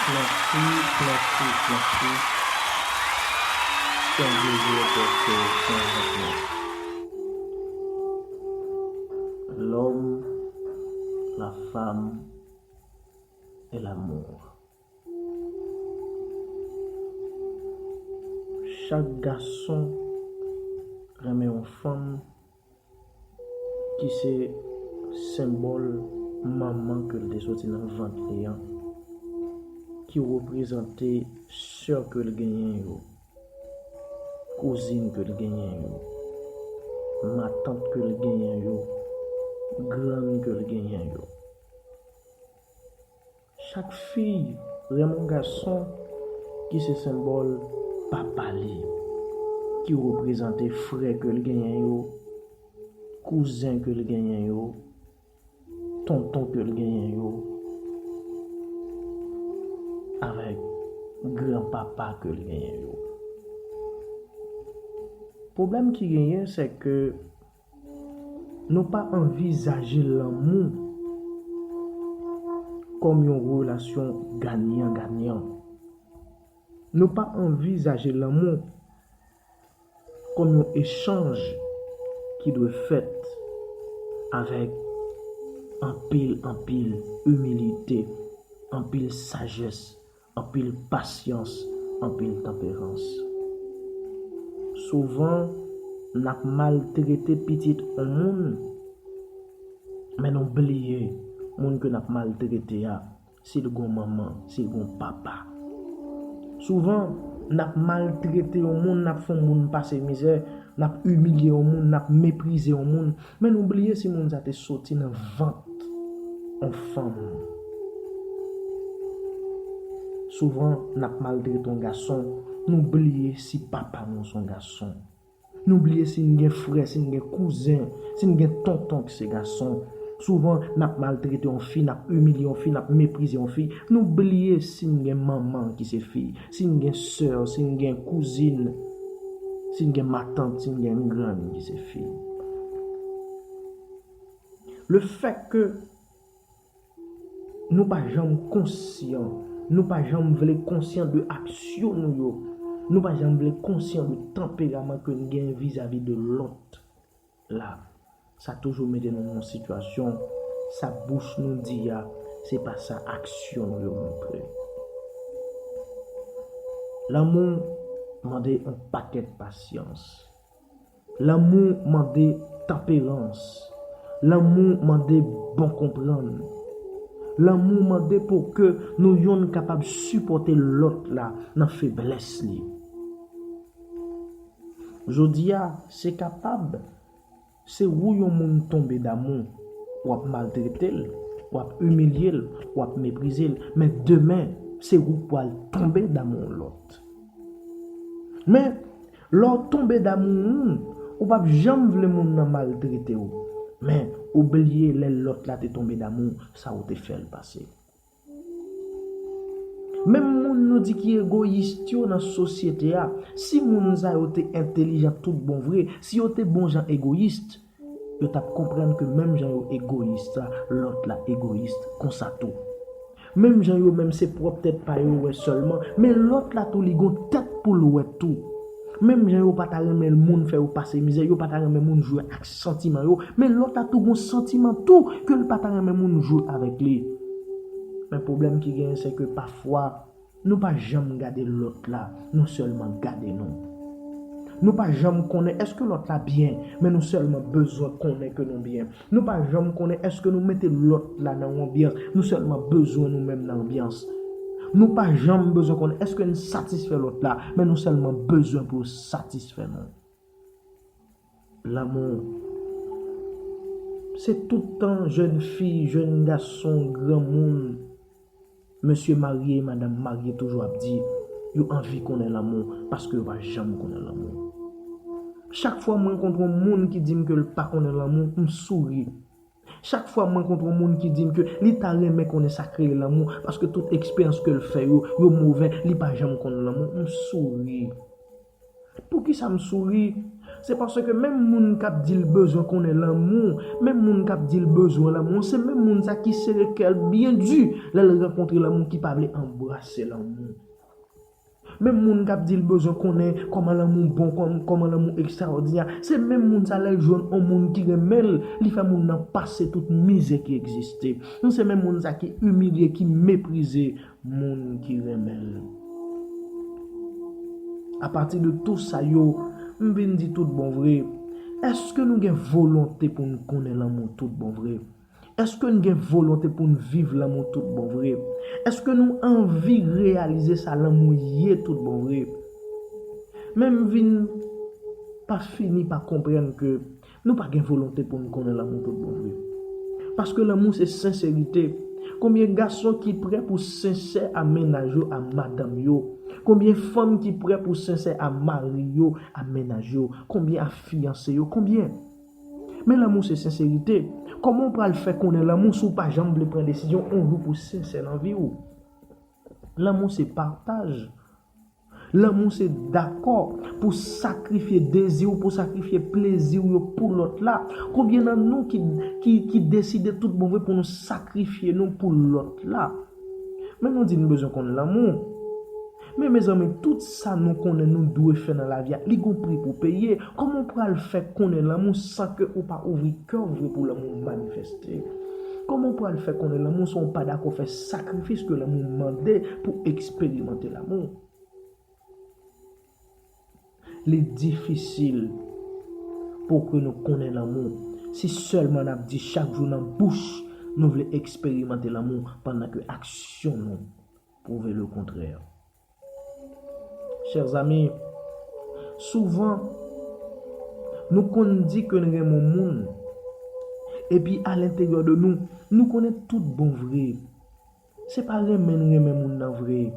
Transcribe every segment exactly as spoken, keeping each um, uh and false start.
Planti, planti, planti. Sanble yo pèse konventman. L'homme, la femme et l'amour. Chak gason renmen yon fanm ki se senbòl manman ke l te soti nan vant li an, ki reprezante sè ke l genyen yo, kouzin ke l genyen yo, matant ke l genyen yo, grann ke l genyen yo. Chak fi renmen yon gason ki se senbòl papa li, ki reprezante frè ke l genyen yo, kouzen ke l genyen yo, tonton ke l genyen yo, avèk granpapa ke l genyen yo. Pwoblèm ki genyen, se ke nou pa anvizaje lanmou kòm yon relasyon ganyan ganyan. Nou pa anvizaje lanmou kòm yon echanj ki dwe fèt avèk anpil, anpil imilite, anpil sajès, anpil pasyans, anpil tanperans. Souvan, n ap maltrete pitit yon moun, men nou bliye moun ke n ap maltrete a, si l gon manman, si l gon papa. Souvan, n ap maltrete yon moun, n ap fè yon moun pase mizè, n ap imilye yon moun, n ap meprize yon moun, men nou bliye si moun sa te soti nan vant yon fanm. Souvan, n ap maltrete yon gason, nou bliye si papa nou se yon gason. Nou bliye si n gen frè, si n gen kouzen, si n gen tonton ki se gason. Souvan, n ap maltrete yon fi, n ap imilye yon fi, n ap meprize yon fi. Nou bliye si n gen manman ki se fi, si n gen sè, si n gen kouzin, si n gen matant, si n gen grann ki se fi. Le fèt ke nou pa janm konsyan, nou pa janm vle konsyan de aksyon nou yo, nou pa janm vle konsyan de tanperaman ke n gen vizavi de lòt la. Sa toujou mete nou nan yon sitiyasyon, sa bouch nou di a, se pa sa aksyon nou yo montre. Lanmou mande yon pakèt pasyans. Lanmou mande tanperans. Lanmou mande bon konprann. Lanmou mande pou ke nou yonn kapab sipòte lòt la nan feblès li. Jodi a, se kapab se ou yon moun tonbe damou, w ap maltrete l, w ap imilye l, w ap meprize l, men demen, se ou k pral tonbe damou yon lòt. Men, lè w tonbe damou yon moun, ou p ap janm vle moun nan maltrete w. Men, ou bliye lè lòt la te tonbe damou, sa ou te fè l pase. Menm moun nou di ki egoyis yo nan sosyete a, si moun sa yo te entèlijan tout bon vre, si yo te bon jan egoyis, yo t ap konprann ke menm jan yo egoyis la, lòt la egoyis konsa tou. Menm jan yo menm se pwòp tèt pa yo wè sèlman, men lòt la tou li gon tèt pou l wè tou. Menm jan yo pa ta renmen moun fè yo pase mizè, yo pa ta renmen moun jwe ak santiman yo, men lòt la tou gon santiman tou ke l pa ta renmen moun jwe avèk li. Men pwoblèm ki genyen se ke pafwa, nou pa janm gade lòt la, nou sèlman gade nou. Nou pa janm konnen èske lòt la byen, men nou sèlman bezwen konnen ke nou byen. Nou pa janm konnen èske nou mete lòt la nan yon anbyans, nou sèlman bezwen nou menm nan anbyans. Nou pa janm bezwen konnen èske n satisfè lòt la, men nou sèlman bezwen pou yo satisfè nou. Lanmou. Se tout tan jèn fi, jèn gason, granmoun, mesye marye, madanm marye toujou ap di yo anvi konnen lanmou paske yo pa janm konnen lanmou. Chak fwa m rankontre yon moun ki di m ke l pa konnen lanmou, m souri. Chak fwa m rankontre yon moun ki di m ke li ta renmen konnen sa k rele lanmou, paske tout eksperyans ke l fè yo, yo movè, li pa janm konn lanmou, m souri. Poukisa m souri? Se paske menm moun k ap di l bezwen konnen lanmou, menm moun k ap di l bezwen lanmou, se menm moun sa ki sere kè l byen di lè l rankontre lanmou, ki pa vle anbrase lanmou. Menm moun k ap di l bezwen konnen kòman lanmou bon, kòm-, kòman lanmou ekstraòdinè, se menm moun sa, lè l jwenn yon moun ki renmen l, li fè moun nan pase tout mizè ki egziste. Se menm moun sa ki imilye, ki meprize moun ki renmen l. Apati de tou sa yo, m vin di tout bon vre, èske nou gen volonte pou n konnen lanmou tout bon vre? Èske n gen volonte pou n viv lanmou tout bon vre? Èske nou anvi reyalize sa lanmou ye tout bon vre? Men m vin pa fini pa konprann ke nou pa gen volonte pou n konnen lanmou tout bon vre. Paske lanmou se senserite. Konbyen gason ki prè pou sensè a mennaj yo, a madanm yo? Konbyen fanm ki prè pou sensè a mari yo, a mennaj yo? Konbyen a fiyanse yo? Konbyen? Men lanmou se senserite. Kòman w pral fè konnen lanmou si w pa janm vle pran desizyon yon jou pou sensè nan vi w? Lanmou se pataj. Lanmou se dakò pou sakrifye dezi w, pou sakrifye plezi w yo pou lòt la. Konbyen nan nou ki, ki, ki deside tout bon vre pou nou sakrifye nou pou lòt la? Men nou di n bezwen konn lanmou. Men mezanmi, tout sa nou konnen nou dwe fè nan lavi a, li gon pri pou peye. Kòman w pral fè konnen lanmou san ke ou pa ouvri kè w vre pou lanmou manifeste? Kòman w pral fè konnen lanmou san w pa dakò fè sakrifis ke lanmou mande pou eksperimante lanmou? Li difisil pou ke nou konnen lanmou si sèlman n ap di chak jou nan bouch nou vle eksperimante lanmou, pandan ke aksyon nou pwouve lekontrè. Chèzami, souvan, nou konn di ke n renmen yon moun, epi alenteryè de nou, nou konnen tout bon vre, se pa renmen n renmen moun nan vre.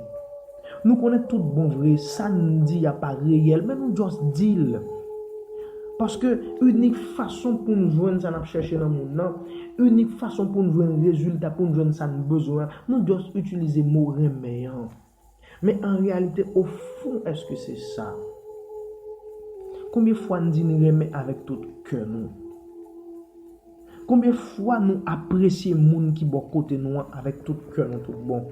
Nou konnen tout bon vre, sa n di a pa reyèl, men nou just di l. Paske inik fason pou n jwenn sa n ap chèche nan moun nan, inik fason pou n jwenn rezilta, pou n jwenn sa n bezwen an, nou just itilize mo renmen an. Men an reyalite, ofon, èske se sa? Konbyen fwa n di n renmen avèk tout kè nou? Konbyen fwa nou apresye moun ki bò kote nou an avèk tout kè nou tout bon?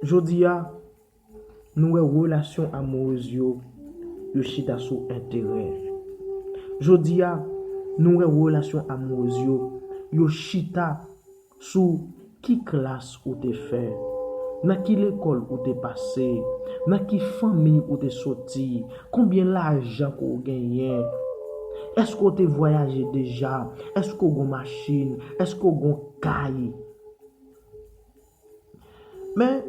Jodi a, nou wè relasyon amourèz yo, yo chita sou enterè. Jodi a, nou wè relasyon amourèz yo, yo chita sou ki klas ou te fè, nan ki lekòl ou te pase, nan ki fanmi ou te soti, konbyen lajan ke w genyen, èske w te vwayaje deja, èske w gon machin, èske w gon kay. Men,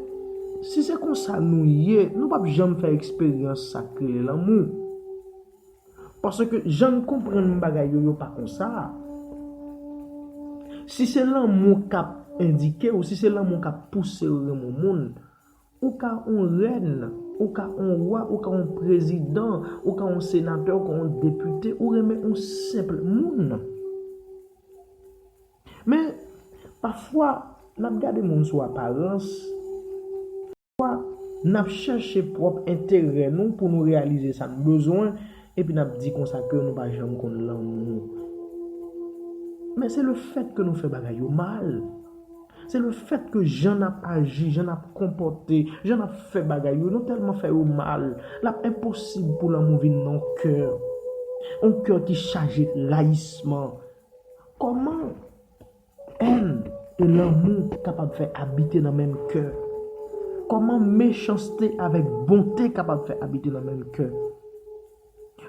si se konsa nou ye, nou p ap janm fè eksperyans sa k rele lanmou. Paske jan n konprann bagay yo, yo pa konsa. Si se lanmou k ap endike w, si se lanmou k ap pouse w renmen yon moun, ou ka yon rèn, ou ka yon wa, ou ka yon prezidan, ou ka yon senatè, ou ka yon depite, ou renmen yon senp moun. Men, pafwa, n ap gade moun sou aparans, pafwa, n ap chèche pwòp enterè nou pou nou reyalize sa n bezwen, epi n ap di konsa ke nou pa janm konn lanmou. Men se le fèt ke nou fè bagay yo mal. Se le fèt ke jan n ap aji, jan n ap konpòte, jan n ap fè bagay yo, nou tèlman fè yo mal, l ap enposib pou lanmou vin nan yon kè. Yon kè ki chaje rayisman. Kòman èn e lanmou kapab fè abite nan menm kè? Kòman mechanste avèk bonte kapab fè abite nan menm kè?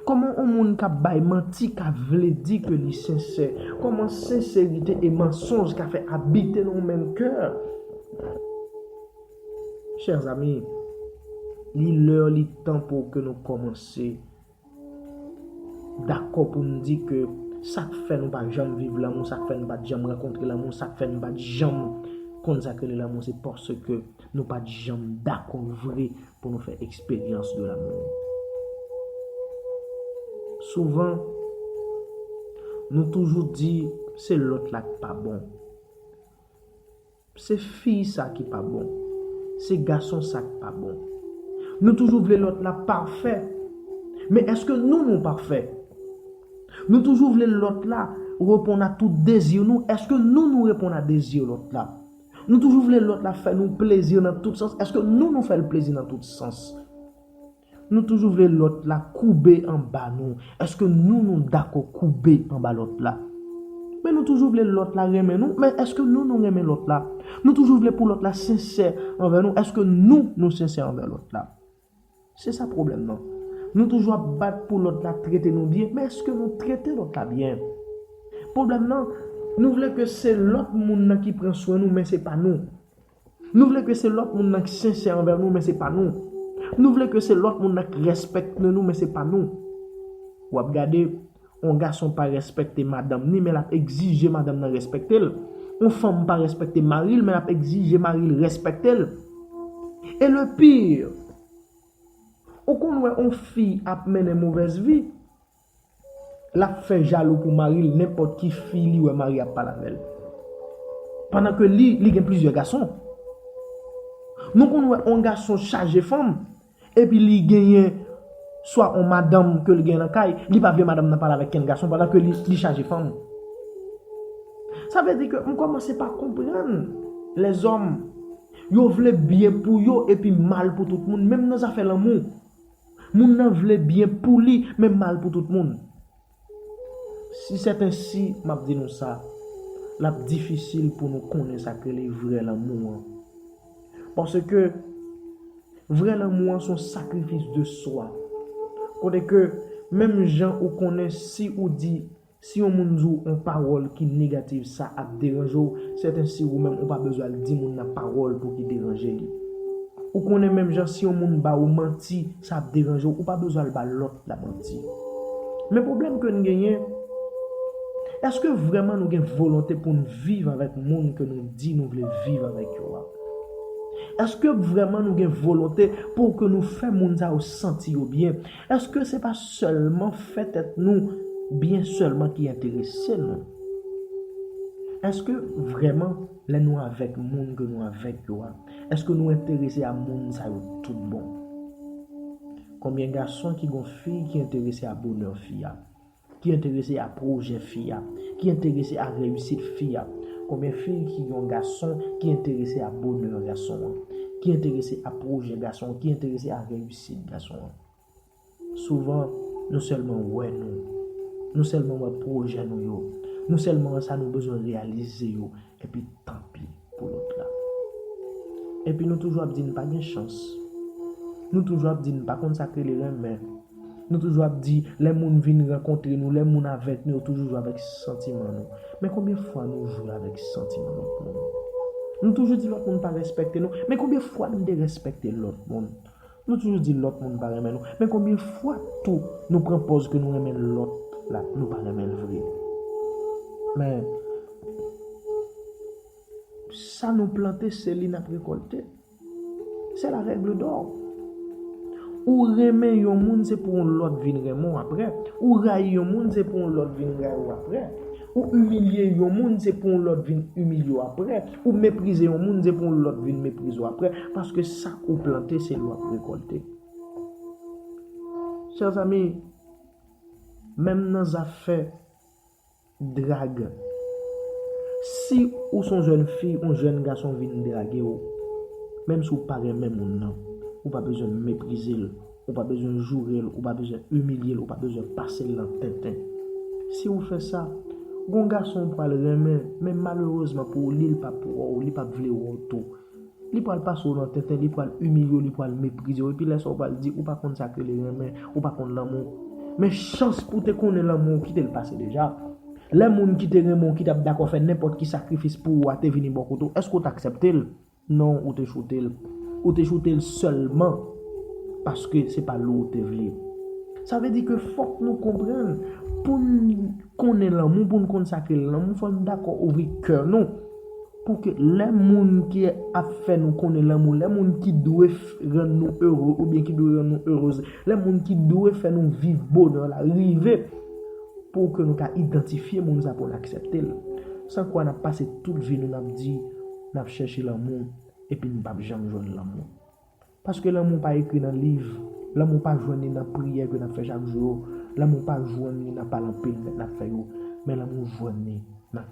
Kòman yon moun k ap bay manti ka vle di ke li sensè? Kòman senserite e mansonj ka fè abite nan yon menm kè? Chèzami, li lè, li tan pou ke nou kòmanse dakò pou n di ke sa k fè nou pa janm viv lanmou, sa k fè nou pa t janm rankontre lanmou, sa k fè nou pa t janm konn sa k rele lanmou, se paske nou pa t janm dakò vre pou nou fè eksperyans de lanmou. Souvan, nou toujou di se lòt la k pa bon. Se fi sa ki pa bon. Se gason sa k pa bon. Nou toujou vle lòt la pafè. Men èske nou, nou pafè? Nou toujou vle lòt la reponn a tout dezi nou. Èske nou, nou reponn a dezi lòt la? Nou toujou vle lòt la fè nou plezi nan tout sans. Èske nou, nou fè l plezi nan tout sans? Nou toujou vle lòt la koube anba nou. Èske nou, nou dakò koube anba lòt la? Men nou toujou vle lòt la renmen nou. Men èske nou, nou renmen lòt la? Nou toujou vle pou lòt la sensè anvè nou. Èske nou, nou sensè anvè lòt la? Se sa pwoblèm nan. Nou toujou ap bat pou lòt la trete nou byen, men èske nou trete lòt la byen? Pwoblèm nan, nou vle ke se lòt moun nan ki pran swen nou, men se pa nou. Nou vle ke se lòt moun nan ki sensè anvè nou, men se pa nou. Nou vle ke se lòt moun nan ki respekte nou, men se pa nou. W ap gade, yon gason pa respekte madanm ni, men l ap egzije madanm nan respekte l. Yon fanm pa respekte mari l, men l ap egzije mari l respekte l. E le pire, ou konn wè yon fi ap mennen movèz vi, l ap fè jalou pou mari l, nenpòt ki fi li wè mari ap pale avè l. Pandan ke li, li gen plizyè gason. Nou konn wè yon gason chaje fanm, epi li genyen swa yon madanm ke l gen nan kay, li pa vle madanm nan pale avèk kenn gason, pandan ke li, li chaje fanm. Sa vle di ke m kòmanse pa konprann lèzòm. Yo vle byen pou yo epi mal pou tout moun, menm nan zafè lanmou. Moun nan vle byen pou li, men mal pou tout moun. Si sètensi, m ap di nou sa, l ap difisil pou nou konnen sa k rele vrè lanmou an. Paske vrè lanmou an se yon sakrifis de swa. Kote ke, menm jan ou konnen si ou di, si yon moun di w yon pawòl ki negatif, sa ap deranje w, sètensi ou menm ou pa bezwen al di moun nan pawòl pou ki deranje li. Ou konnen menm jan si yon moun ba ou manti, sa ap deranje w, ou pa bezwen al ba lòt la manti. Men pwoblèm ke n genyen, èske vrèman nou gen volonte pou n viv avèk moun ke nou di nou vle viv avèk yo a? Èske vrèman nou gen volonte pou ke nou fè moun sa yo santi yo byen? Èske se pa sèlman fè tèt nou byen sèlman ki enterese nou? Èske vrèman, lè nou avèk moun ke nou avèk yo a, èske nou enterese a moun sa yo tout bon? Konbyen gason ki gon fi ki enterese a bonè fi a, ki enterese a pwojè fi a, ki enterese a reyisit fi a? Konbyen fi ki gon gason ki enterese a bonè gason an, ki enterese a pwojè gason an, ki enterese a reyisit gason an? Souvan, nou sèlman wè nou. Nou sèlman wè pwojè nou yo. Nou sèlman wè sa nou bezwen reyalize yo. Epi tanpi pou lòt la. Epi nou toujou ap di n pa gen chans. Nou toujou ap di n pa konn sa k rele renmen. Nou toujou ap di, lè moun vin rankontre nou, lè moun avèk nou, yo toujou jwe avèk santiman nou. Men konbyen fwa nou jwe avèk santiman lòt moun? Nou toujou di lòt moun pa respekte nou. Men konbyen fwa n derespekte lòt moun? Nou toujou di lòt moun pa renmen nou. Men konbyen fwa tou nou pran pòz ke nou renmen lòt la, nou pa renmen l vre? Men, sa nou plante, se li n ap rekòlte. C'est la règle d'or. Ou renmen yon moun, se pou yon lòt vin renmen w apre. Ou rayi yon moun, se pou yon lòt vin rayi w apre. Ou imilye yon moun, se pou yon lòt vin imilye w apre. Ou meprize yon moun, se pou yon lòt vin meprize w apre. Paske sa ou plante, se li w ap rekòlte. Chè zanmi, menm nan zafè drag, si ou se yon jèn fi, yon jèn gason vin drage w, menm si w pa renmen moun nan, ou pa bezwen meprize l, ou pa bezwen joure l, ou pa bezwen imilye l, ou pa bezwen pase l nan tenten. Si w fè sa, gon gason w pral renmen, men malerezman pou ou, li, l p ap wè w, li p ap vle wè w tou. Li pral pase w nan tenten, li pral imilye w, li pral meprize w. Epi lè sa w pral di, ou pa konn sa k rele renmen, ou pa konn lanmou. Men chans pou w te konnen lanmou, ou kite l pase deja. Lè moun ki te renmen w, ki t ap dakò fè nenpòt ki sakrifis pou ou a te vini bò kote w, èske w t aksepte l? Non, ou te choute l. Ou te choute l sèlman paske se pa li w te vle. Sa vle di ke fòk nou konprann, pou n konnen lanmou, pou n konn sa k rele lanmou, fò n dakò ouvri kè nou. Pou ke lè moun ki ap fè nou konnen lanmou, lè moun ki dwe f-, rann nou ere oubyen ki dwe rann nou erez, lè moun ki dwe fè nou viv bonè la rive, pou ke nou ka idantifye moun sa pou n aksepte l. San kwa n ap pase tout vi nou n ap di n ap chèche lanmou, epi n p ap janm jwenn lanmou. Paske lanmou pa ekri nan liv. Lanmou pa jwenn li nan priyè ke n ap fè chak jou yo. Lanmou pa jwenn li nan pale anpil nèt n ap fè yo. Men lanmou jwenn li nan